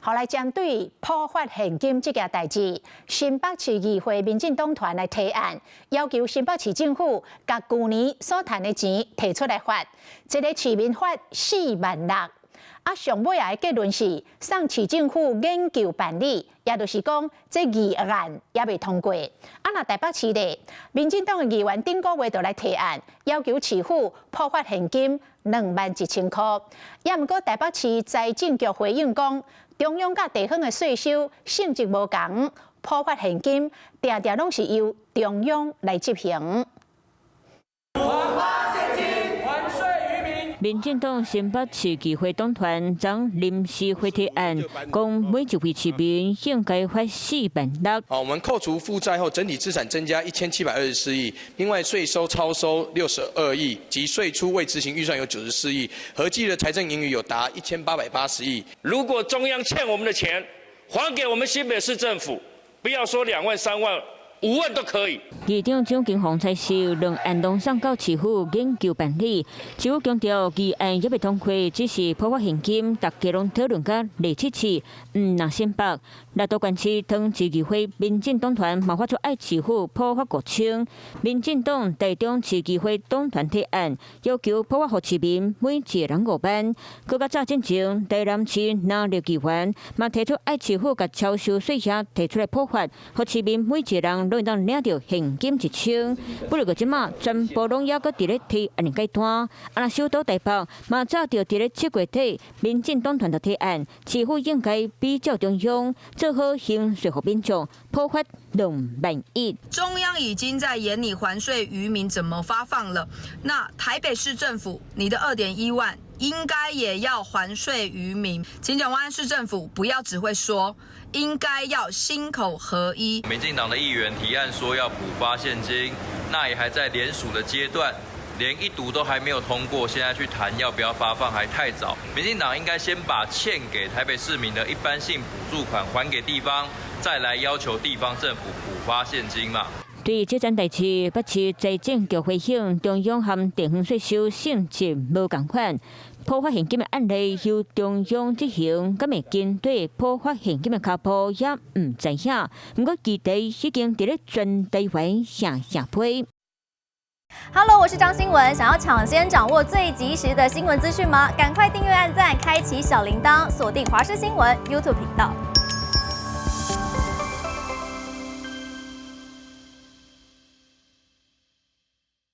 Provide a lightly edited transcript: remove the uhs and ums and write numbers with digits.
予來針對普發現金這件代誌，新北市議會民進黨團來提案，要求新北市政府共舊年所趁的錢提出來發，一个市民發4萬6。啊，上尾仔的結論是，送市政府研究辦理，也就是講，這議案猶未通過。啊，若台北市咧，民進黨的議員頂個月就來提案，要求市府普發現金21,000箍。也毋過台北市財政局回應講，中央佮地方的稅收性質無仝，普發現金定定攏是由中央來執行。民進黨新北市議會黨團昨臨時會提案，講每一位市民應該發4萬6。好，我們扣除負債後，整體資產增加1724億，另外稅收超收62億，及歲出未執行預算有94億，合計的財政盈餘有達1880億。如果中央欠我們的錢，還給我們新北市政府，不要說2萬、3萬、5萬都可以。議長蔣金鳳才是兩案攏送到市府研究辦理，市府強調議案猶未通過，只是普發現金，大家攏討論甲內七市，毋若新北。六都縣市桃市議會民進黨團嘛發出愛市府普發5000，民進黨台中市議會黨團提案，要求普發予市民每一个人5萬。閣較早進前，台南市林立議員嘛提出愛市府共超收稅額提出來普發，予市民每一个人攏會當領著現金1000。不過這馬全部攏猶閣佇咧提案階段，啊若首都台北嘛早就佇咧7月底，民進黨團就提案，市府應該比照中央做好還稅予民眾，普發2萬1。中央已經在研擬還稅於民怎麼發放了，那台北市政府你的2.1萬應該也要還稅於民，請蔣萬安市政府不要只會說，應該要心口合一。民進黨的議員提案說要普發現金，那也還在聯署的階段，連一讀都還沒有通過，現在去談要不要發放還太早。民進黨應該先把欠給台北市民的一般性補助款還給地方，再來要求地方政府普發現金嘛。對這件代誌，北市財政局回應，中央和地方稅收性質無仝款，普發現金的案例由中央執行，敢會針對普發現金的跤步也毋知影。毋過議題已經佇咧全台灣下下批。 Hello，我是張新聞，想要搶先掌握最及時的新聞資訊嗎？趕快訂閱、按讚、開啟小鈴鐺，鎖定華視新聞 YouTube 頻道。